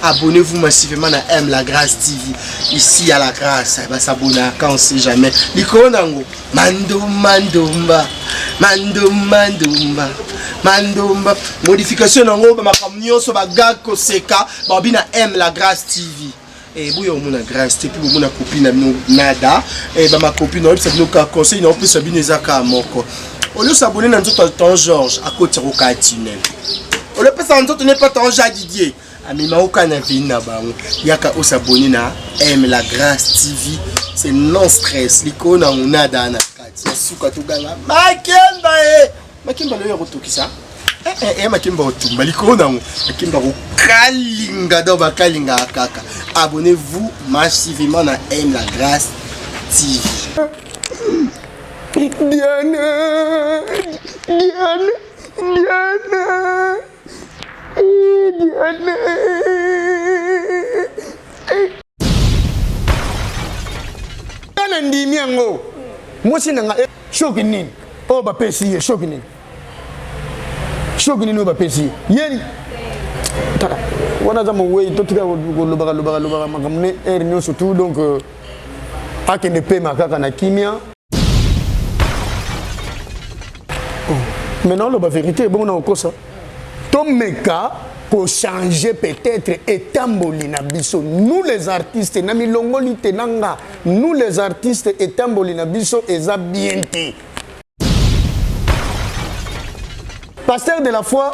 Abonnez-vous massivement na M La Grâce TV. Ici à La Grâce, ba s'abonner quand on sait jamais. Likolo nango mandomba ndomba mandomba ndomba mandomba modification nango ba makambo nyonso ba gag koseka babi na M La Grâce TV. Eh, boya omona grâce te mpe bomona copine na bino nada eh, bamacopine naoyebisa bino ka conseil naopesa bino eza kaka moko olio s'abonner na nzoto ya ton Georges akotisa kokaa tunnel olopesa na nzoto ne pa ton Jean Didier amema oka na veni na bango yaka osabonner na M la grâce TV c'est non stress likolo na nada na kati ya suka toganga makemba e eh. Makemba lelo ya kotokisa eh, eh, eh, makemba kotumba likolo nango makemba kokalinga donc bakalingaka kaka. Abonnez-vous massivement na M la grâce TV. Diana, Diana, Diana, Diana. Nga nandimi yango mwasi na nga eh, shoki nini oyo bapesi ye shoki nini shoki nini oyo bapesi ye ye tala wana aza mowei totika kolobaka lobaka lobaka makambo ne heure nyonso tout donc euh, akende pema kaka na kimia oh. maintenant oloba verité bongo na okosa tomeka kochanger peut-être etamboli na biso nous les artistes na milongoli te na nga nous les artistes etamboli na biso eza bien te. Pasteur de la foi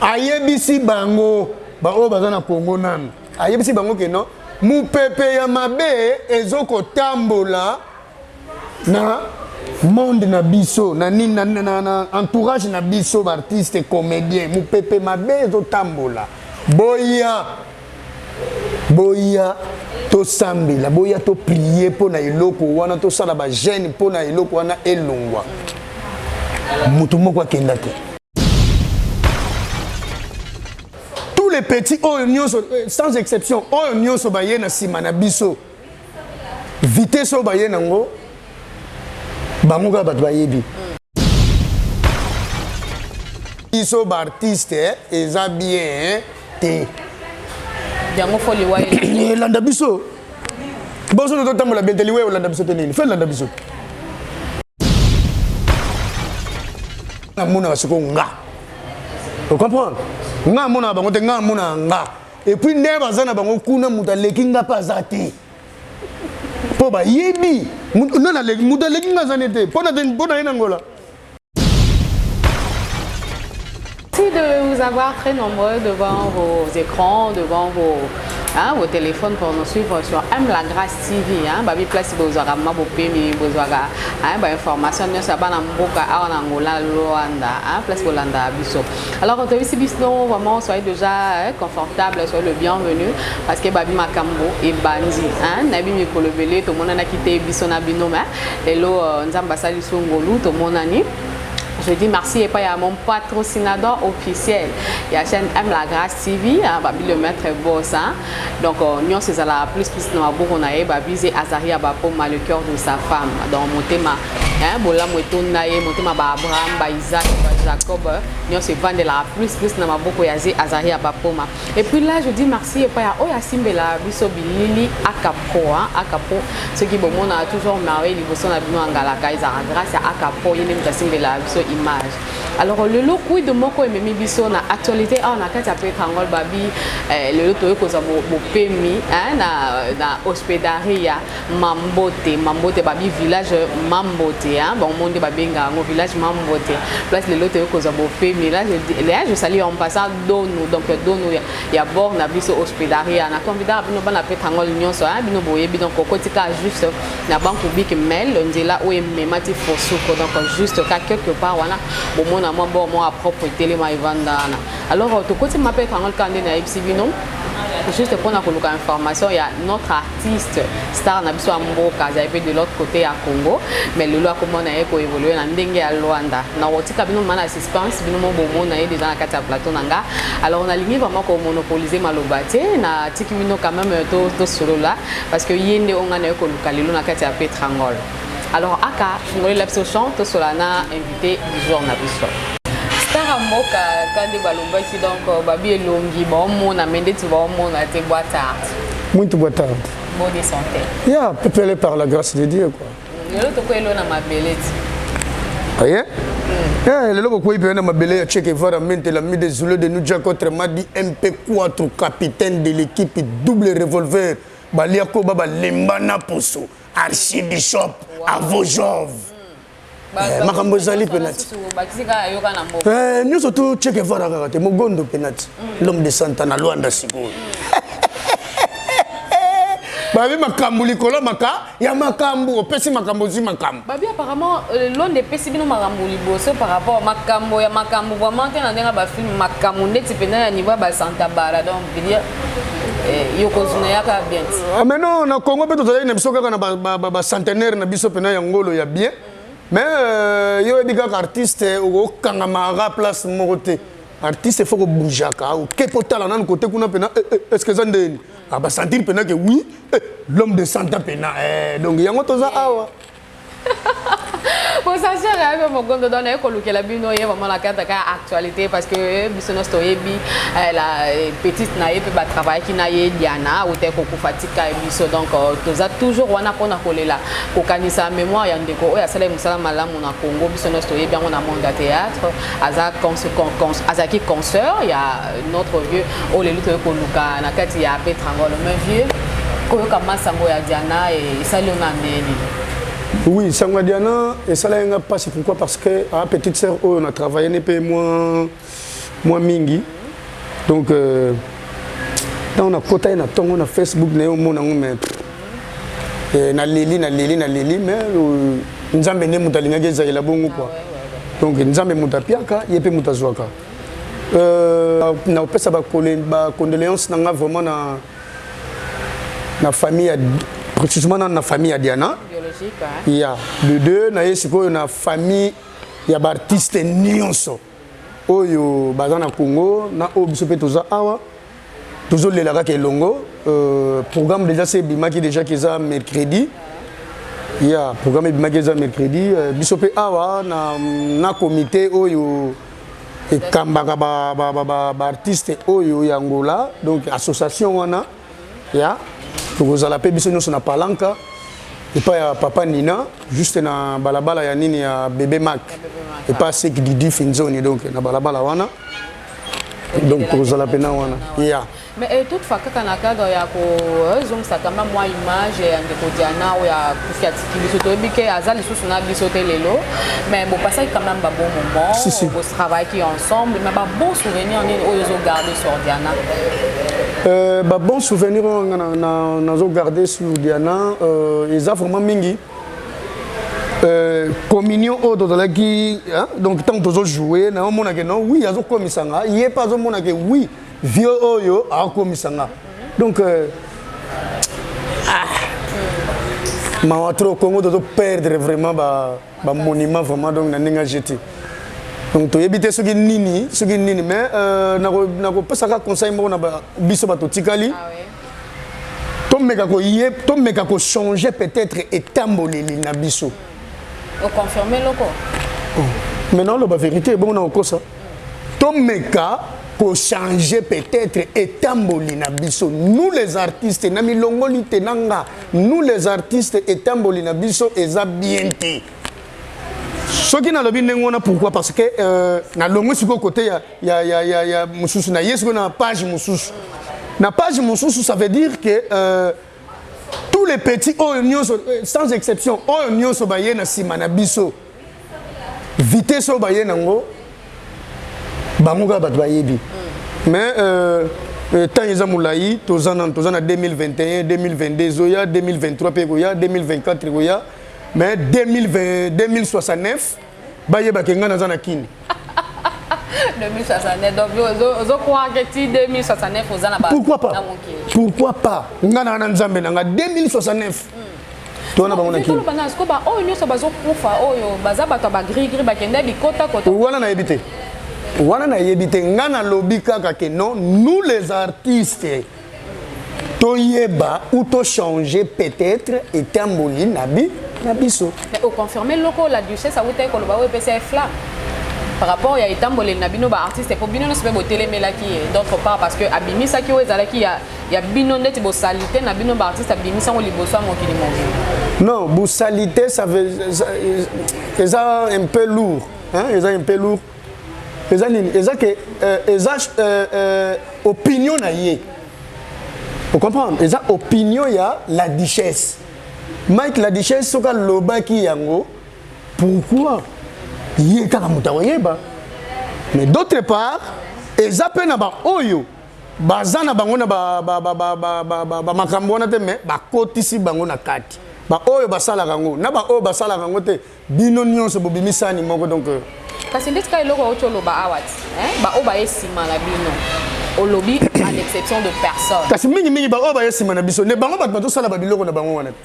ayebisi bango baoyo baza na Congo nanu ayebisi bango ke non mupepe ya mabe ezokotambola na monde na biso na nini na, na, na entourage na biso baartiste comédien mopepe mabe ezotambola boya boya tosambela boya toprie mpo na eloko wana tosala bagene mpo na eloko wana elongwa moto moko akenda te tous les petits oyo nyonso euh, sans exception oyo nyonso baye na nsima na biso vitesse oyo baye nango bango kaka bato bayebi biso baartiste eh, eza bien eh, te yango fo liwa elanda biso boso totambola bien te liwa elanda biso te nini fo elanda biso namonaka sikoyo nga ocomprendre nga amonaka bango te nga amonaka nga epuis nde baza na bango kuna moto aleki nga mpe aza te mpo bayebi moto aleki nga aza ne te mpo na ye na ngola. Merci de vous avoir très nombreux devant vos écrans, devant vos, hein, vos téléphones pour nous suivre sur M La Grâce TV. Hein, babi place bozwaka mabopemi, bozwaka hein, ba information nyonso ya bana mboka awa na Angola, Luanda, hein, place bolanda biso. Alors toyebisi biso vraiment soyez déjà hein, confortable, soyez le bienvenu parce que babi makambo ebandi, hein, nayebi mikolo ebele tomonanaki te biso na bino mais lelo euh, Nzambe asali biso ngolu tomonani. Je dis merci et pas à mon patrocinateur officiel. Il y a chaîne M La Grâce TV, hein, Babi le maître boss. Hein. Donc, euh, nous, c'est la plus plus dans la na ye, Babi c'est Azaria Bapoma, le cœur de sa femme. Donc, motema, hein, bolamu etonda ye, motema ba Abraham, ba Isaac, ba Jacob, nous, c'est vendre la plus plus na maboko ya ze Azaria Bapoma. Et puis là, je dis merci et pas à Oya Simbela, biso bilili Akapro, hein, Akapro. Ceux qui bomona toujours merveille liboso na bino angalaka ezalaka grâce ya Akapro ye nde moto asimbela biso image. Alors lelo quid moko ememi biso na actualité awa na kati ya Petrangol babi eh, lelo toyei kozwa bopemi hein, na, na hospedaria Mambote Mambote babi village Mambote hein, bango nde babenga yango village Mambote place lelo toyei kozwa bopemi là je, là, je salue en passant Dono donc Dono ya, ya bord na biso hospedaria na convidaka bino bana Petrangol nyonso hein, bino boyebi donc okotika juste na banque publique mail nzela oyo emema ti fosuko donc juste ka quelque part wana bomona mwa bord moko ya propre etelema evanda wana alors tokoti ma Petrangol kaka nde nayebisi bino juste mpona koluka information ya notre artiste star na biso ya mboka azali mpe de l'autre côté ya Congo mais lelo akomona ye koévolue na ndenge ya Luanda na kotika bino ma na suspense bino mo bomona ye déjà na kati ya plateau na nga alors nalingi vraiment komonopoliser maloba te natiki bino quand même tosolola parce que ye nde oyo nga naye koluka lelo na kati ya Petrangol alors aka fungolela biso champ tosola na invité du jour na biso. Star ya mboka kandi balobaki, donc babi elongi baomona me ndeti baomona te. Boa tarde. Muito boa tarde. Bonne santé? Ya pepele, par la grâce de Dieu, quoi. Lelo tokoyelo na mabele ti. Aye. Eh, lelo bokoyi mpe na mabele ya Che Guevara, mente l'ami des Zoulous de nous, Jack, autrement dit MP4, capitaine de l'équipe double revolver, baliako ba balemba na poso, archibishop avojov. Makambo ezali pena ti. Bakisi kaka yoka na mboka. Eh, nyonso to Che Guevara kaka te, mogondo pena ti, l'homme de Santa na Lwanda. Sikoyo babi makambo likolo maka ya makambo, opesi makambo, ozwi makambo. Babi apparemment Londres epesi bino makambo liboso par rapport makambo ya makambo vraiment te na ndenge ya bafilm, makambo ndeti mpenza ya niveau ya basanta bara, donc veut dire yokozuna yaka bien ti. Ah, mais non, na Congo mpe tozalaki na biso kaka na bacentenaire na biso mpena ya ngolo ya bien, mais yo oyebi kaka artiste okokangamaka place moko te. Artiste faut kobougeaka, oke mpo tala nanu kote kuna mpena est ce que eza ndeni. Ah, basentir mpena ke oui, l'homme de 100 ans mpena, donc yango toza awa. Bosasere ayebi mogondo, donc naye kolukela bino ye vraiment na kati ya actualité, parce que biso nyonso toyebi la petite na ye mpe batravaillaki na ye, Diana, auta kokufa, tika ye biso. Donc toza toujours wana mpona kolela, kokanisa mémoire ya ndeko oyo asalaki mosala malamu na Congo. Biso nyonso toyebi yango na monde ya théâtre, aza azalaki consœur ya notre vieux oyo lelo toye koluka na kati ya Petrangolo. Mais vieux, koyoka masango ya Diana esali yo na ndeni? Oui, sango ya Diana esalaki nga mpasi. Pourquoi? Parce que a petite sœur oyo na travaille ne mpe mwa mingi. Donc ntango nakota ye na ntongo na Facebook na ye, omona yango, mais naleli, naleli, naleli. Mais Nzambe nde moto alingaki ezalela bongo, quoi. Donc Nzambe moto apiaka ye mpe moto azwaka. Nakopesa bacondoléance na nga vraiment na famille ya, précisément na famille ya Diana. Biologique, hein? Ya de deux na ye sikoyo, na famille ya baartiste nyonso oyo baza na Congo, na oyo biso mpe toza awa, tozolela kaka elongo. Programme déjà se ebimaki déjà ki eza mercredi, ya programme ebimaki eza mercredi. Biso mpe awa na comité oyo ekambaka baartiste oyo ya Angola, donc association wana ya tokozala mpe biso nyonso na Palanka epai ya papa Nina, juste na balabala ya nini ya Bebe Mak, epai Sek Didi Finzoni, donc na balabala wana. Donc tokozala mpena wana ya. Mais toutefois, kaka na cadre ya kozongisaka ma mwa image ya ndeko Diana oyo akufi, atiki biso, toyebi ke aza lisusu na biso te lelo, mais bopasaki quand même babon moment. Si, si. Botravaillaki ensemble, mais babon souvenir nini oyo ozogarde sur Diana? Babon souvenir oyo nga nazogarde sur Diana eza vraiment mingi. Communion oyo tozalaki, hein, donc ntango tozojoue, naomona ke non, oui, azokomisa nga, ye mpe azomona ke oui, vieux oyo akomisa nga. Donc ah, mawa trop. Congo tozoperdre vraiment bamonument vraiment, donc na ndenge agete. Donc toyebi te soki nini, soki nini, mais nakopesaka conseil moko na biso bato tikali. Ah, oui. Tomeka koye, tomeka kochanger peut-être etamboleli na biso. Oconfirme loko. Maintenant loba vérité bongo na kokosa. Tomeka kochanger peut-être etamboli na biso, nous les artistes, na milongoli te na nga, nous les artistes, etamboli na biso eza bien te. Soki nalobi ndenge wana, pourquoi? Parce que nalongwi sikoyo kote ya mosusu, na ye sikoyo na page mosusu, na page mosusu. Ça veut dire que tous les petits oyo nyonso, sans exception, oyo nyonso baye na nsima na biso, vitesse oyo baye nango, bango kaka bato bayebi. Mais temps eza molai, toza nanu, toza na 2021, 2022 ezoya, 2023 mpe ekoya, 2024 ekoya, mais 2020, 2069 bayebake ngai naza na Kini. 2069, donc ozocroire ke ti 2069 oza na Pourquoi pas? Na mokili? Pourquoi pas? Ngai na Nzambe na nga, 2069 towana bango na Kini. Toloba na siko, baoyo nyonso bazokufa, oyo baza bato ya bagrigri, bakende bikotakota. Wana nayebi te, wana nayebi te. Ngai nalobi kaka ke non, nous les artistes, toyeba ou tochanger peut-être etamboli na biso. Mais oconfirme loko la duchesse awutaki koloba oyo epesa ye flamme. Par rapport ya etamboleli na bino ba artiste, po bino nyonso mpe botelemelaki ye d'autre part, parce que abimisaki oyo ezalaki ya bino ndeti bosalite na bino ba artiste, abimisi yango liboso ya mokili mobimba. Non, bosalite, ça veut, eza un peu lourd, hein? Eza un peu lourd. Eza nini? Eza ke eza opinion na ye. Vous comprenez? Eza opinion ya La Duchesse. Mike La Duchesse, soki alobaki yango, pourquoi ye kaka moto akoyeba? Mais d'autre part, eza mpe na baoyo baza na bango na bamakambo wana te, mais bakotisi bango na kati. Baoyo basalaka yango na baoyo basalaka yango te, bino nyonso bobimisani moko, donc Kasi ndeti kaka eloko auti oloba awa ti, baoyo baye nsima na bino, olobi à l'exception de personne. Kasi mingimingi baoyo baye nsima na biso nde bango bato bazosala babiloko na bango wana te.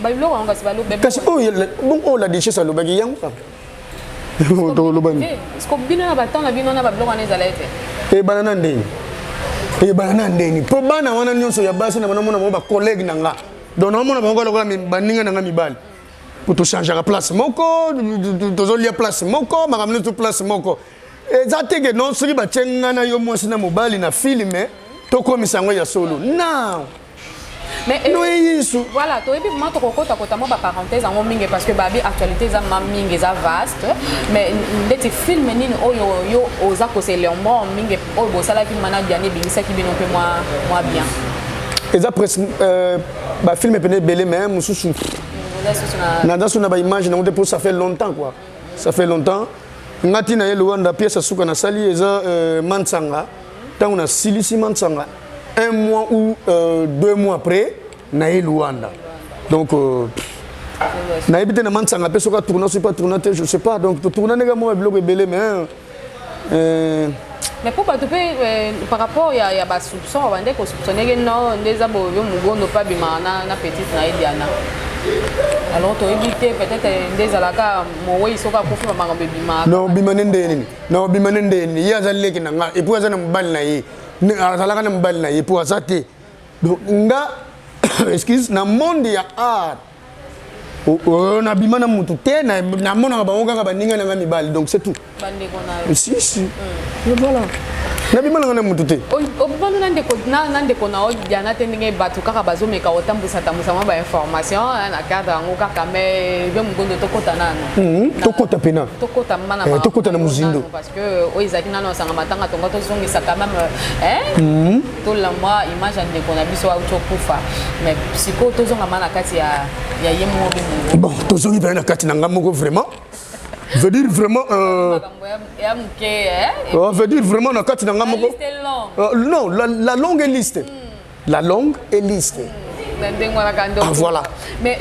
Babiloko yango, kasi balobi Kasi oyo bon, oyo La Duchesse alobaki yango kaka toloba nini? Siko bino na batemps na bino na babiloko wana ezala ete Ebana na ndeni, ebana na ndeni, mpo bana wana nyonso ya basi na banamona bango bacollègue na nga, donc naomona bango lokola baninga na nga mibali, po tochangeaka place moko, tozolia place moko, makambo nyonso place moko. Eza te ke non, soki batie nga na yo mwasi na mobali na film, tokomisa yango ya solo, non. Mais No yesu. Voilà, toyebi vraiment tokokota kota mwa baparenthèse yango mingi, parce que babi actualité eza ma mingi, eza vaste. Mais ndeti film nini oyo yo oza koselembre mingi, oyo bosalaki mana Diane, ebimisaki bino mpe mwa bien? Eza presque bafilm pene ebele, mais mosusu Oza susu na naza so na baimage nango te, mpo ça fait longtemps quoi, ça fait longtemps. Nga ntina ye Luanda, pièce asuka nasali eza Mansanga. Ntango nasilisi Mansanga, un mois ou 2 mois après naye Luanda. Donc nayebi te na Mansanga mpe soki atourna, soki atourna te, je sais pas. Donc totourna ndenge moko biloko ebele, mais Mais mpo bato mpe par rapport ya basoupçon, babande kosoupçonner no nde eza boyo, mogondo mpe abimaka na petite na ye Diana. Alors toyebi te, peut-être nde ezalaka mowei, soki akufi bamakambo ebimaka. Na obima ne ndenge nini? Na obima ne ndenge nini? Ye aza leki na nga, et puis aza na mobali na ye, azalaka na mobali na ye, po aza te. Donc nga, excuse, na monde ya art nabima na mutu te, namonaka bango kaka baninga na nga mibali, donc c'est tout. Bandeko na yo. Si si, voilà, nabima na nga na mutu te. Obimanu na ndeko na yo Diana te, ndenge bato kaka bazomeka kotambwisa tambwisa mwa bainformation na cadre yango kaka. Mais be mogondo, tokɔta nano. Tokɔta pena. Tokɔta mana. Tokɔta na mozindo. Parce que oyo ezalaki nano osanga matanga, tonga tozongisa quand même tolamwa image ya ndeko na biso auti okufa. Mais sikoyo tozonga ma na kati ya ye moko be mongo. Bon, tozongi mpena na kati na nga moko, vraiment, veut dire vraiment ya moke. Veut dire vraiment na kati na nga moko. Non, la longue est liste, la longue est liste. Na ndenge wana kaka nde. Ah, voilà. Mais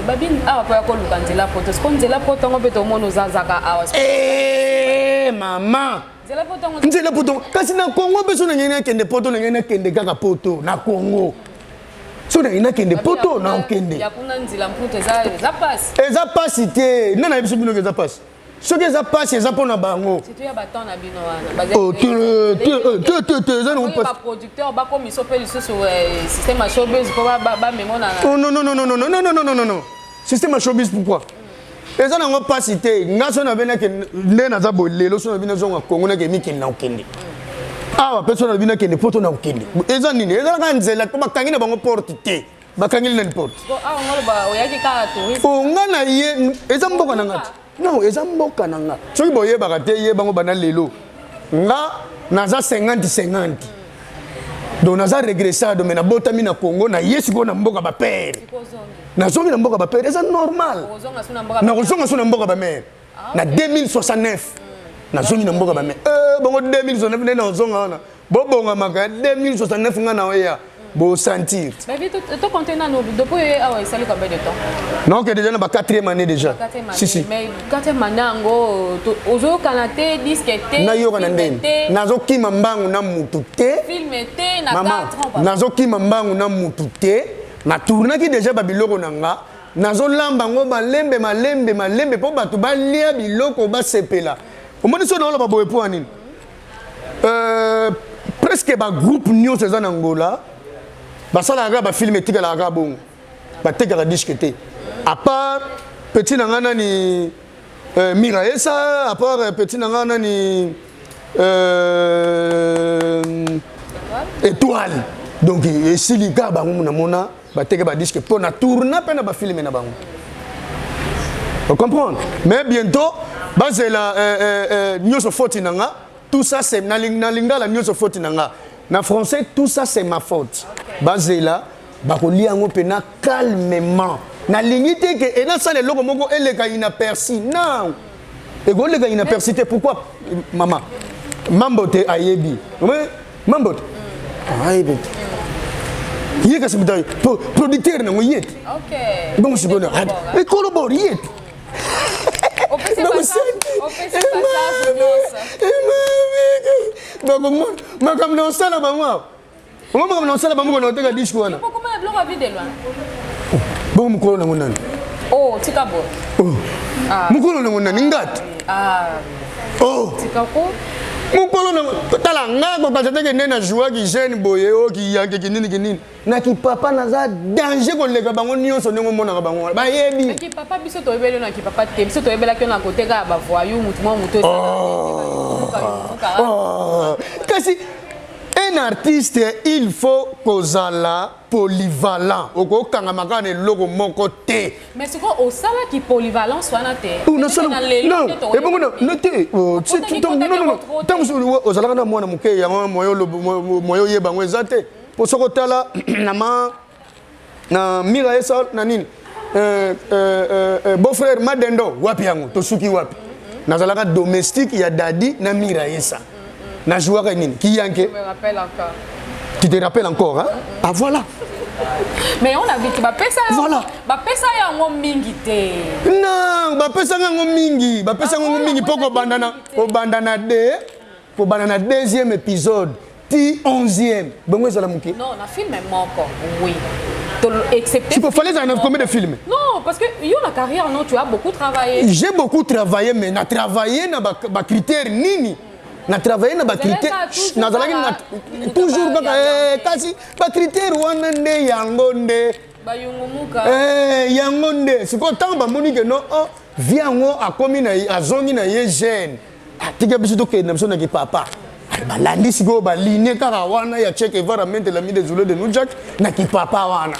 babi awa mpo ya koluka nzela poto, siko nzela poto yango mpe tomona ozazaka awa. Eh, mama. Nzela poto yango. Nzela poto, kasi na Congo mpe so nangai nakende poto, nangai nakende kaka poto na Congo. So nangai nakende poto, nakende. Ya kuna nzela mputu eza pasi. Eza pasi te. Nde nayebi so bino eza pasi. Soki eza pasi, eza mpo na bango. Surtout ya batemps na bino wana. Te te te, eza nango pasi. Baproducteur bakomiso mpe lisusu système ya showbiz mpo bamemo na Oh non non non non non non non non non non, système ya showbiz, pourquoi? Eza nango pasi te. Nga so na benake nde naza boye lelo, so na bino zonga Kongo, nake mikende na kokende awa mpe, so na bino akende poto na kokende, eza nini? Ezalaka nzela mpo bakangi na bango porte te. Bakangeli nani porte? Awa ngoloba oyaki kaka touriste. O nga na ye, eza mboka na nga te. Non, eza mboka na nga. Soki boyebaka te, yebango bana lelo. Nga naza 50 50, donc naza regressado, mais nabotami na Congo. Naye sikoyo na mboka bapère, nazongi na mboka bapère, eza normal. Nakozonga so na mboka bamare na 2069. Nazongi na mboka bamare bongo 2069 nde nazonga wana. Bobongamaka ya 2069, nga na oya bosentir. Tocompte nano depuis awa esali combien de temps? Donc déjà na ba quatrième année déjà. Si si. Mais quatrième année yango, ozoyokana te, disque te? Nayokana ndeni? Nazokima mbangu na mutu te. Film te na Mama, nazokima mbangu na mutu te. Natournaki déjà babiloko na nga, nazolamba yango malembe malembe malembe mpo bato balia biloko, basepela. Omoni so naoloba boye mpo ya nini? Presque bagroupe nyonso eza na Ngola basalaka kaka bafilm, etikalaka kaka bongo, batekaka disque te, à part petit na nga nani. Mira Esa, à part petit na nga nani, Étoile. Donc esili kaka bango namona bateke badisque mpo na tourna mpe na bafilme na bango. Comprendre? Mais bientôt bazela nyonso foti na nga. Tout ça, c'est na lingala, nyonso foti na nga. Na français, tout ça, c'est ma faute. Bazela, bakolia yango mpena calmement. Nalingi te ke enasala eloko moko eleka inaperçu. Non, ekoleka inaperçu te. Pourquoi? Mama mambo te ayebi mambo te ayebi te ye, kasi moto producteur nango ye te. Bongo sikoyo ekolo bor ye te. Bakomona makambo na osala bango awa, ongo makambo na osala bango kona oteka disque wana. Bongo mokolo nango nani? Mokolo nango nani? Ngati mokolo nango. Tala nga, kokanisa teke nde na jouaki jeune boye o kiyanke kinini kinini na kipapa, naza danger koleka bango nyonso. Ndenge omonaka bango wana, bayebi. Kipapa, biso toyebeli yo na kipapa te. Biso toyebelaki yo na koteka ya bavoyou, mutu mwa motu. Kasi un artiste, il faut kozala polyvalent. Okokangama kaka na eloko moko te. Mais sikoyo osalaki polyvalence wana te. Ebongo no te. Ntango mosusu ozalaka na mwana moke, yango moyo oyeba yango eza te. Mpo soki otala na ma na Mira Esa na nini, beau frère Madendo, wapi yango tosuki wapi? Nazalaka domestique ya Dadi na Mira Esa. Najouaka nini? Kiyanke. Tu te rappelles encore, hein? Ah, voilà. Mais on a vu que bapesa Voilà. bapesa yango mingi te. Non, bapesanga yango mingi, bapesanga yango mingi mpo kobanda na de kobanda na deuxième épisode ti 11e, bongo ezala moke. Non, na film moko, oui, excepté. Tu peux fallait ezala na combien de films? Non, parce que yo na carrière, non, tu as beaucoup travaillé. J'ai beaucoup travaillé, mais na travaillé na bacritère nini? Na travaillé na bacritère, nazalaki toujours kaka, kasi bacritère wana nde yango nde yango nde sikoyo ntango bamoni ke no, oh, vie yango akomi na azongi na ye jeune, atika biso tokende na biso na kipapa. Balandi sikoyo baligne kaka wana ya Che Guevara, mente l'ami désolé de nous, Jack na kipapa wana.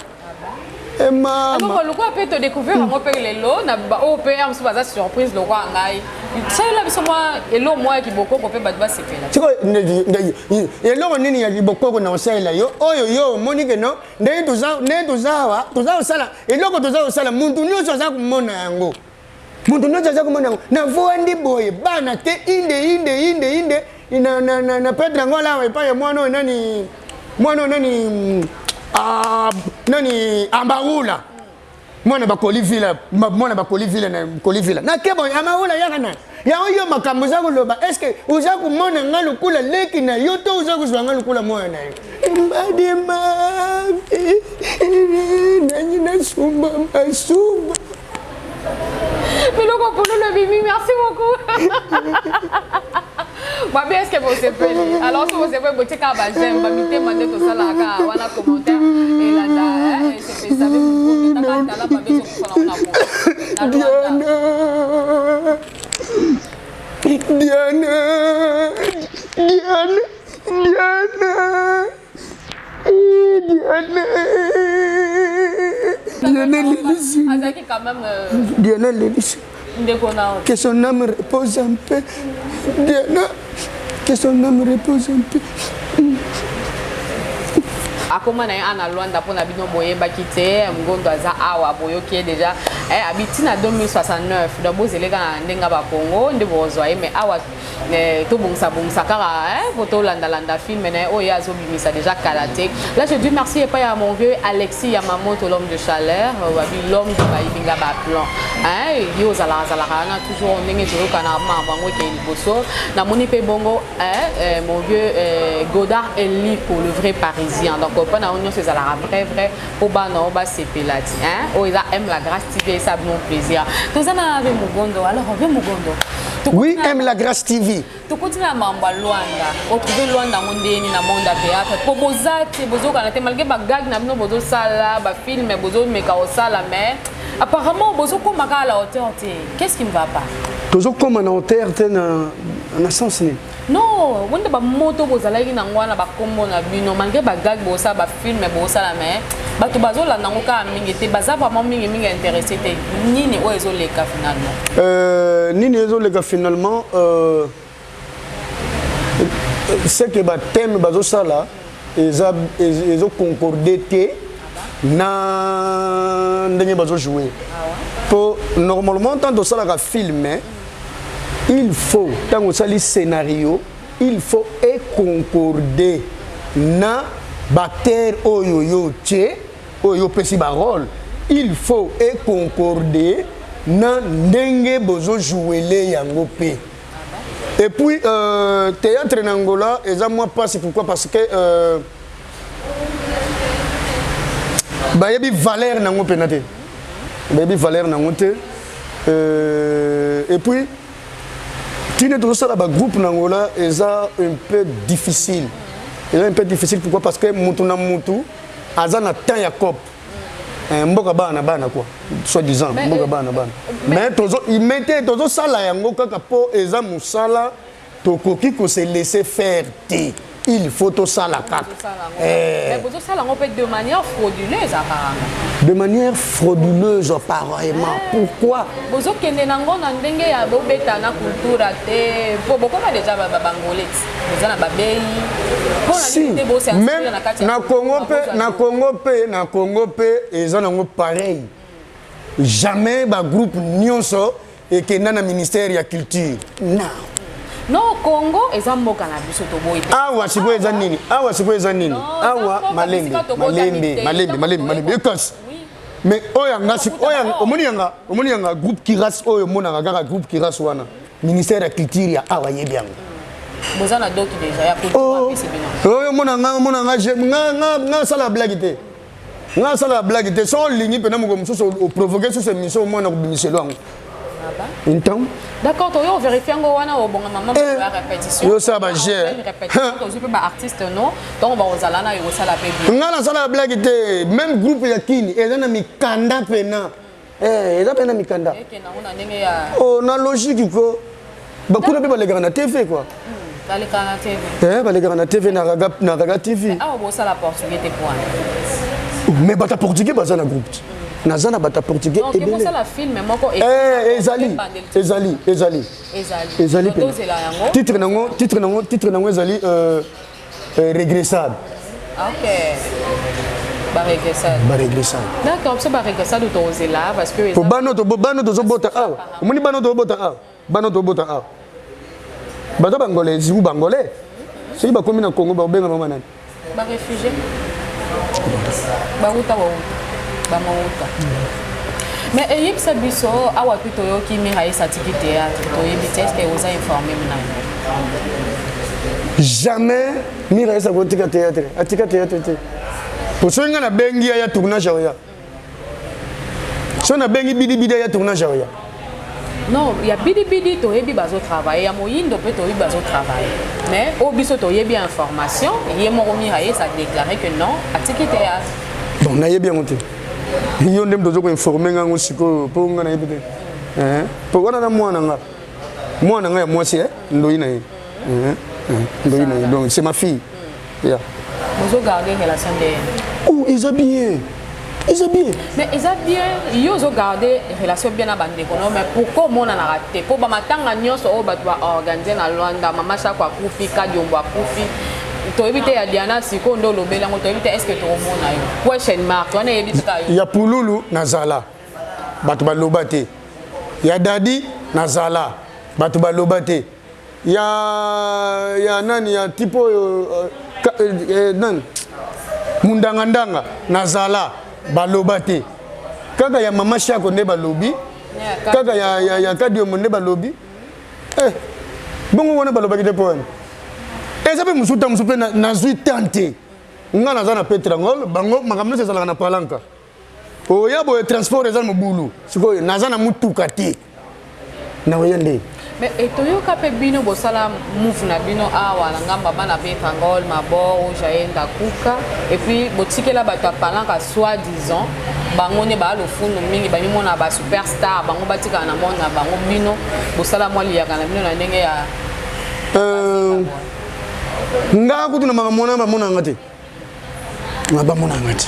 Mama lokola mpe todécouvrir yango mpe lelo na oyo mpe ya mosusu baza surprise lokola ngai, salela biso mwa eloko mwa ya kibokoko mpe bato basepela. Sikoyo eloko nini ya kibokoko na osalela yo oyo yo omoni ke no, ndenge toza awa, toza kosala eloko, toza kosala, muntu nyonso aza komona yango, moto nyonso aza komona yango. Navandi boye, bana te, inde inde inde inde na, na, na, na Petre yango alawa epai ya mwana oyo nani, mwana oyo nani, ah, nani, Ambaula, mwana bakoli vila, mwana bakoli vila na koli vila nake boye. Ambaula, yaka na yango yo makambo oza koloba. Est ce que oza komona nga lokola leki na yo to oza kozwa nga lokola mwana na yo? Mbadi mafi nangi nasumba masumba. Biloko pululu ebimi. Merci beaucoup babi. Est ce que bosepeli? Alors so bosepeli, botie kaka baj'aime, bamitema nde tosalaka wana, commentaire elanda esepelisa be tala babi ezokufa na Diana, Diana, Diana, Diana, Diana, Diana Lelisi. Azalaki quand même Diana Lelisi. Ndeko na Que son âme repose en paix. Diana, que son âme repose en paix. Akoma na ye ana Lwanda mpona bino boyebaki te. Ngondo aza awa, boyoki ye déjà, abi ntina 2069. Donc bozele kaka na ndenge ya bakongo nde bozwa ye. Mais awa tobongisa-bongisa kaka po tolandalanda film na ye oyo ye azobimisa déjà kala te. Là, je dis merci epai ya mon vieux Alexis Yamamoto, l'homme de chaleur, babi l'homme de bayibinga baplan. Ye ozalaka azalaka wana toujours ndenge toyokana makambo yango ekei liboso. Namoni mpe bongo mon vieux Godard Eliko, le vrai Parisien. Donc mpo na yo nyonso ezalaka vrai vrai mpo bana oyo basepela ti oyo eza M La Grâce TV. Esa bino plaisir. Toza na ve Mogondo. Alors ve Mogondo. Oui, M La Grâce TV. Tokoti na mambo ya Lwanda. Otrouve Lwanda yango ndeni na monde ya théâtre? Po boza te, bozokana te malgré bagag na bino bozosala, bafilme bozomeka kosala, mais apparemment bozokóma kaka la hauteur te. Qu'est ce qui ne va pas? Tozokóma na hauteur te na, na sens nini? Non, wonde bamoto bozalaki nango wana, bakombo na bino, malgré bagag bosala, bafilm bosala, mais bato bazolanda yango kaka mingi te, baza vraiment mingimingi intéressé te. Nini oyo ezoleka finalement? Nini ezoleka finalement, c'est que bathème bazosala eza ezoconcorde te na ndenge bazojoue. Po normalement, tant tosalaka film, il faut, ntango osali scénario, il faut econcorde na baacteur oyo yo tie, oyo yo opesi barole, il faut econcorde na ndenge bozojouele yango mpe. Et puis théâtre na Angola eza mwa mpasi. Pourquoi? Parce que bayebi valeur nango mpena te, bayebi valeur nango te. Et puis tine tozosala bagroupe na Angola eza un peu difficile, eza un peu difficile. Pourquoi? Parce que mutu na mutu aza na temps ya cope. Mboka bana na bana quoi, soit disant mboka bana na bana, mais tozo mete, tozosala yango kaka mpo eza mosala. Tokoki kose laisser faire te, il faut tosala kaka. Mais bozosala yango mpe de manière frauduleuse apparemment. De manière frauduleuse apparemment, pourquoi? Bozokende nango na ndenge ya bobeta na cultura te, po bokoma déjà bangolais, boza na babei. Si même na Congo mpe, na Congo mpe, na Congo mpe eza nango pareil. Jamais bagroupe nyonso ekenda na ministère ya culture, non. Non, Congo eza mboka na biso, toboyi te. Awa sikoyo eza nini? Awa sikoyo eza nini? Awa malembe, malembe, malembe, malembe, malembe ekasi. Mais oyo yanga, oyo omoni yanga, omoni yanga groupe Kiras oyo omonaka kaka groupe Kiras wana, ministère ya culture ya awa yebi yango. Boza na doki déjà ya kulture bino. Oyo omona nga, omona nga, nga nga asala blague te, nga asala blague te. So olingi mpena moko mosusu oprovoke susu émission, omona kobimiselo yango ntango. D'accord, toyo vérifie yango wana, obonga mama ya répétition. Yosala bager. Répétition, tozwi mpe baartiste no ntongo bakozala na yo, kosala mpe bien. Nga nasala blague te. Même groupe ya kini eza na mikanda mpena, eza mpe na mikanda. Ekende yango na ndenge ya Oh, na logique ko bakuna mpe balekaka na TV quoi. Balekaka na TV. Balekaka na TV, na Raga, na Raga TV. Awa bosala portugais te point? Mais bato ya portugais baza na groupe te, naza na bato ya portugais ebele. Bosala film moko. Ezali, ezali, ezali. Ezali. Ezali. Tozela yango. Titre nango, titre nango, titre nango ezali régressable. Ok, baregressade. Baregressade. D'accord, biso baregressade tozela parce que po bano bano tozobota awa, omoni bano tozobota awa, bano tozobota awa baza bangolais ou bangolais, soki bakomi na Congo bakobenga bango banani? Baréfugié, bauta, bauta, bamauta. Mais eyebisa biso awa mpe toyoki Miraesa atiki théâtre, toyebi te, est-ce oza informé na yango? Jamais Miraesa akotika théâtre, atika théâtre te. Po soki ngai nabengi ya tournage aoya, soki nabengi bidibidi ya tournage aoya. Non, ya bidibidi toyebi bazotravaille, ya moyindo mpe toyebi bazotravaille, mais oyo biso toyebi information, ye moko Miraesa déclaré que non, atiki théâtre. Bon, nayebi yango te. Yo nde moto oza koinforme nga yango sikoyo, mpo nga nayebi te. Mpo wana na mwana nga, mwana nga ya mwasi, ndoi na ye, ndoi na ye, donc c'est ma fille, yeah. Bozogarde relation nde? Oh, eza bien, eza bien. Mais eza bien, yo ozogarde relation bien na bandeko no, mais pourquoi omonanaka te? Mpo bamatanga nyonso oyo bato baorganize na Lwanda, mama Shako akufi, Kadiombo akufi, toyebi te. Ya Diana sikoyo nde olobeli yango, toyebi te, est ce que tokomona yo? Question mark wana, eyebi tika yo. Ya Pululu nazala, bato baloba te. Ya Dadi nazala, bato baloba te. Ya nani, ya tipo oyo nani, mundangandanga nazala, baloba te. Kaka ya mama Shako nde balobi, kaka ya Kadiombo nde balobi. Bongo wana balobaki te mpo wana eza mpe mosusu ta mosusu mpe nazwi tan te. Nga naza na Petrangol, bango makambo nyonso ezalaka na Palanka. Oya boye, transport eza mobulu. Sikoyo naza na mutuka te. Nakoya nde. Mais toyoka mpe bino bosala move na bino awa na ngambo ya bana Betangol, Mabor, Jaenda, Kuka, et puis botikela bato ya Palanka soi disant bango nde baa lofundu mingi, bamimona ba superstar, bango batikala na monde na bango, bino bosala mwa liyaka na bino na ndenge ya Nga kutu na makambo wana bamonanga te, nga bamonanga te,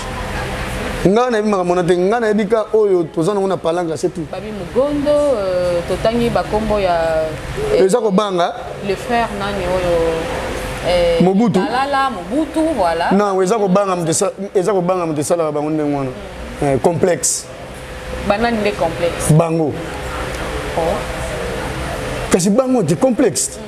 nga nayebi makambo wana te. Nga nayebi ka oyo toza nango na Palanka, c'est tout. Babi Mugondo, totangi bakombo ya Eza kobanga. Le frère nani oyo Mobutu. Talala Mobutu, voilà. Non, eza kobanga moto, eza kobanga moto esalaka bango ndenge wana. Complexe. Banani nde complexe? Bango. Oh. Kasi bango te complexe,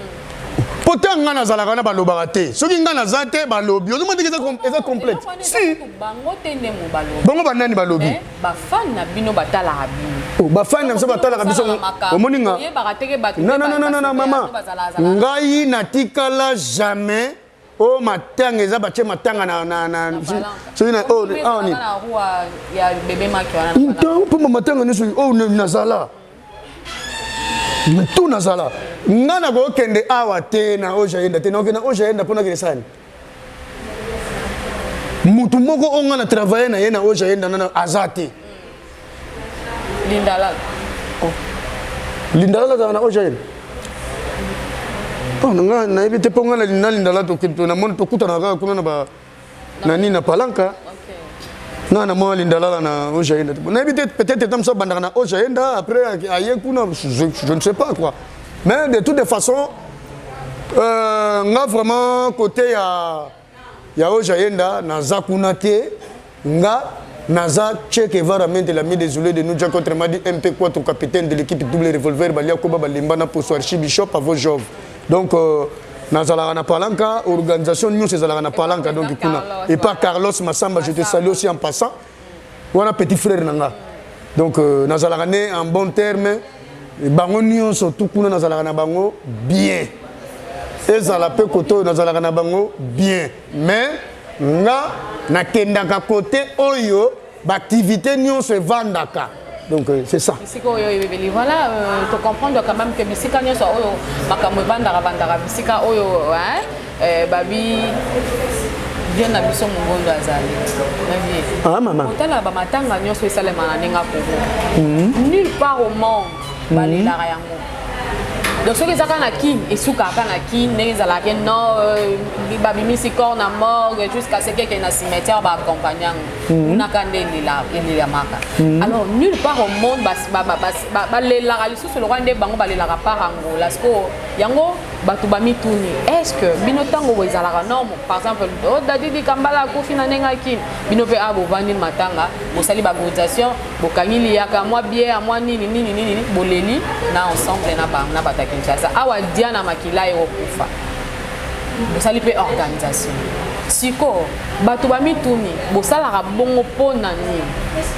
po te nga nazalaka wana balobaka te. Soki nga naza te, balobi. Ozomona ndenge eza complexe si. Bango te nde mo balobi. Bango banani balobi? Bafani na bino batalaka bino. Oh, bafani na biso batalaka biso. Omoni nga? Oyebaka teke bato. Non, non, non, non, non, mama, ngai natikala jamais oyo matanga eza, batie matanga na soki na oyo awa nini ntango mpo matanga nyonso oyo nazala tu, nazala nga nakokende awa te na oyo jayenda te, nakokende oyo jayenda mpo nakende sani mutu moko oyo nga na travaille na ye na oyo jayenda nana aza te. Lindalala. Lindalala azalaka na oyo jayenda? Oh, na nga nayebi te, mpo nga na Lindala namoni tokutanaka kaka kuna na ba na nini, na Palanka. Nga na mwa Lindalala na oyo jayenda te, nayebi te. Peut-être ta mosu abandaka na oyo jayenda, après aye kuna, je ne sais pas quoi. Mais de toutes les façons, nga vraiment côté ya oyo jayenda naza kuna te. Nga naza Che Guevara Mente, l'ami désolé de nous, Jack, autrement dit MP4, capitaine de l'équipe double revolver, balia koba balemba na poso, archibishop avo Jove. Donc nazalaka na Palanka, organisation nyonso ezalaka na Palanka. Donc kuna et pas Carlos Massamba, je te salue aussi en passant, wana petit frère na nga. Donc nazalaka ne en bon terme bango nyonso tu kuna, nazalaka na bango bien. Ezala mpe kote oyo nazalaka na bango bien, mais nga nakendaka kote oyo baactivité nyonso evandaka. Donc c'est ça. Bisika oyo ebebeli, voilà, tocomprendre quand même que bisika nyonso oyo makambo evandaka vandaka, bisika oyo, hein, babi bien na biso Mongondo azali na vie. Ah, mama. Otala bamatanga nyonso esalema na ndenge ya Congo, nulle part au monde balelaka yango. Donc soki eza kaka na Kine, esukaka kaka na Kine. Ndenge ezalaka non, babimisi corps na morgue jusqu'à ce keke na cimetière, baaccompagne yango kunaka nde elelamaka. Alors nulle part au monde balelaka lisusu lokwa nde bango balelaka par Angola. Siko yango bato bamituni: est ce que bino ntango boye ezalaka norme? Par exemple, o Dadidi Kambala akufi na ndenge akini, bino mpe a bovandi matanga, bosali bacotisation, bokangi liyaka, mwa bière, mwa nini nini nini, boleli na ensemble na bango na bato ya Kinshasa. Awa Diana Makila ekokufa, bosali mpe organisation. Sikoyo bato bamituni: bosalaka bongo mpo na nini?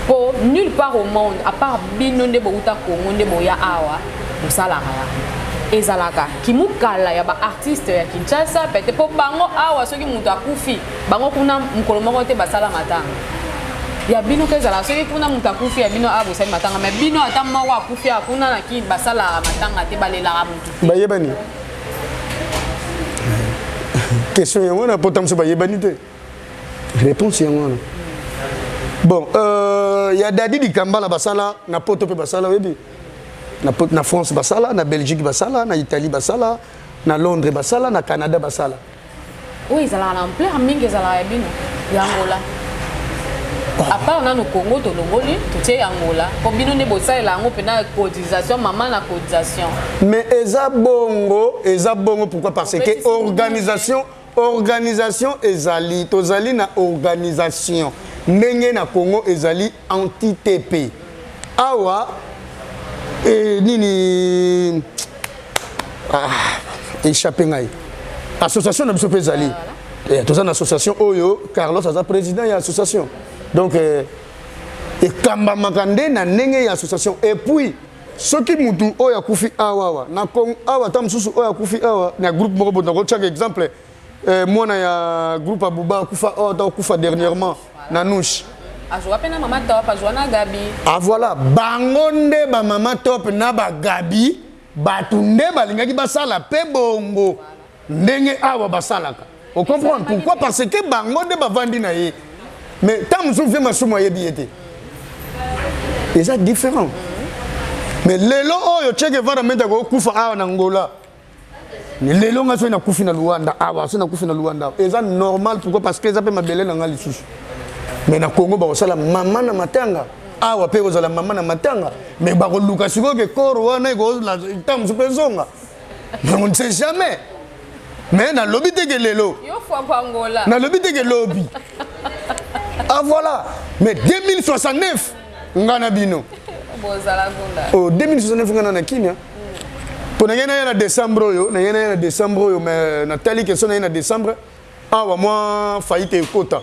Mpo nulle part au monde, à part bino nde bouta Congo nde boya awa bosalaka yango. Ezalaka kimukala ya baartiste ya Kinshasa pete, mpo bango awa soki moto akufi, bango kuna mokolo moko te basala matanga. Ya bino ke ezalaka soki kuna moto akufi, ya bino awa bosali matanga, mais bino ata moko akufi awa kuna na Kini, basalaka matanga te, balelaka motu te. Bayebani, question yango wana, pota mosusu bayebani te, réponse yango wana. Bon, ya Dadi Dikambala basala na poto mpe basala, oyebi, na France basala, na Belgique basala, na Italie basala, na Londres basala, na Canada basala. Oyo ezalaka na ampleur mingi ezalaka ya bino ya Angola. À part nano Congo, tolongoli, totie Angola, po bino nde bosalela yango mpena cotisation, mama na cotisation. Mais eza bongo, eza bongo. Pourquoi? Parce que organisation ezali, tozali na organisation. Ndenge na Congo ezali anti TP awa nini, ah, échappé ngai, association na biso mpe ezali. Toza na association oyo Carlos aza président ya association. Donc ekambamaka nde na ndenge ya association. Et puis soki mutu oyo akufi awa awa na awa, ata mosusu oyo akufi awa na groupe moko boye, nakotiaka exemple, mwana ya groupe Abuba akufa awa, ata akufa dernièrement na Nushe. Azwa mpe na mama Top, azwa na Gabi. Ah voilà, bango nde bamama Top na bagabi. Bato nde balingaki basala mpe bongo ndenge awa basalaka. O comprendre pourquoi? Parce que bango nde bavandi na ye. Mais ntango mosusu vie Masumu ayebi ye te. Eza différent. Mais lelo oyo Che Guevara mende akokufa awa na Angola. Lelo nga soki nakufi na Luanda awa, soki nakufi na Luanda awa, eza normal. Pourquoi? Parce que eza mpe mabele na nga lisusu. Mais na Congo bakosala mama na matanga, awa mpe ekozala mama na matanga, mais bakoluka sikoyo ke corps wana ekozala ntango mosusu mpe ezonga. Mais on ne sait jamais. Mais nalobi te ke lelo, nalobi te ke lobi. Ah voilà. Mais 2069 nga na bino. Oh, 2069 nga na na Kenya. Mpo na ngai naya na décembre oyo, na ngai naya na décembre oyo, mais natali question na ye na décembre awa mwa faillite ekota,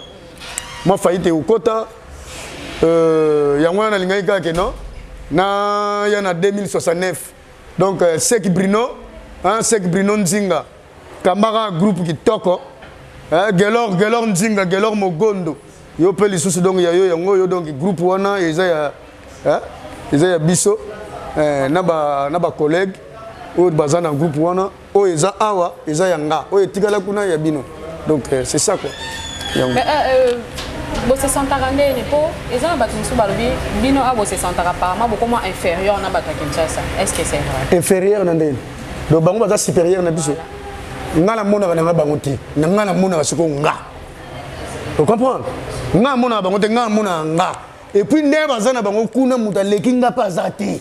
mwa faillite ekota. Yango wana nalingaki kaka ke non, naya na 2069. Donc Sek Bruno, hein, Sek Bruno Nzinga kambaka groupe kitoko, hein, Gelor, Gelor Nzinga, Gelor Mogondo, yo mpe lisusu. Donc ya yo yango oyo. Donc groupe wana eza ya, hein, eza ya biso, eh, na ba na ba collègue oyo baza na groupe wana. Oyo eza awa eza ya nga, oyo etikala kuna ya bino. Donc c'est ça quoi, yango. Mais bosesentaka ndeni? Mpo eza na bato mosusu balobi bino awa bosesentaka apparemment bokoma inférieur na bato ya Kinshasa. Est ce que c'est vrai? Inférieur na ndeni? Donc bango baza supérieur na biso? Nga namonaka na nga bango te. Na nga namonaka sikoyo nga, ocomprendre? Nga namonaka bango te, nga namonaka nga. Et puis nde baza na bango kuna, moto aleki nga mpe aza te,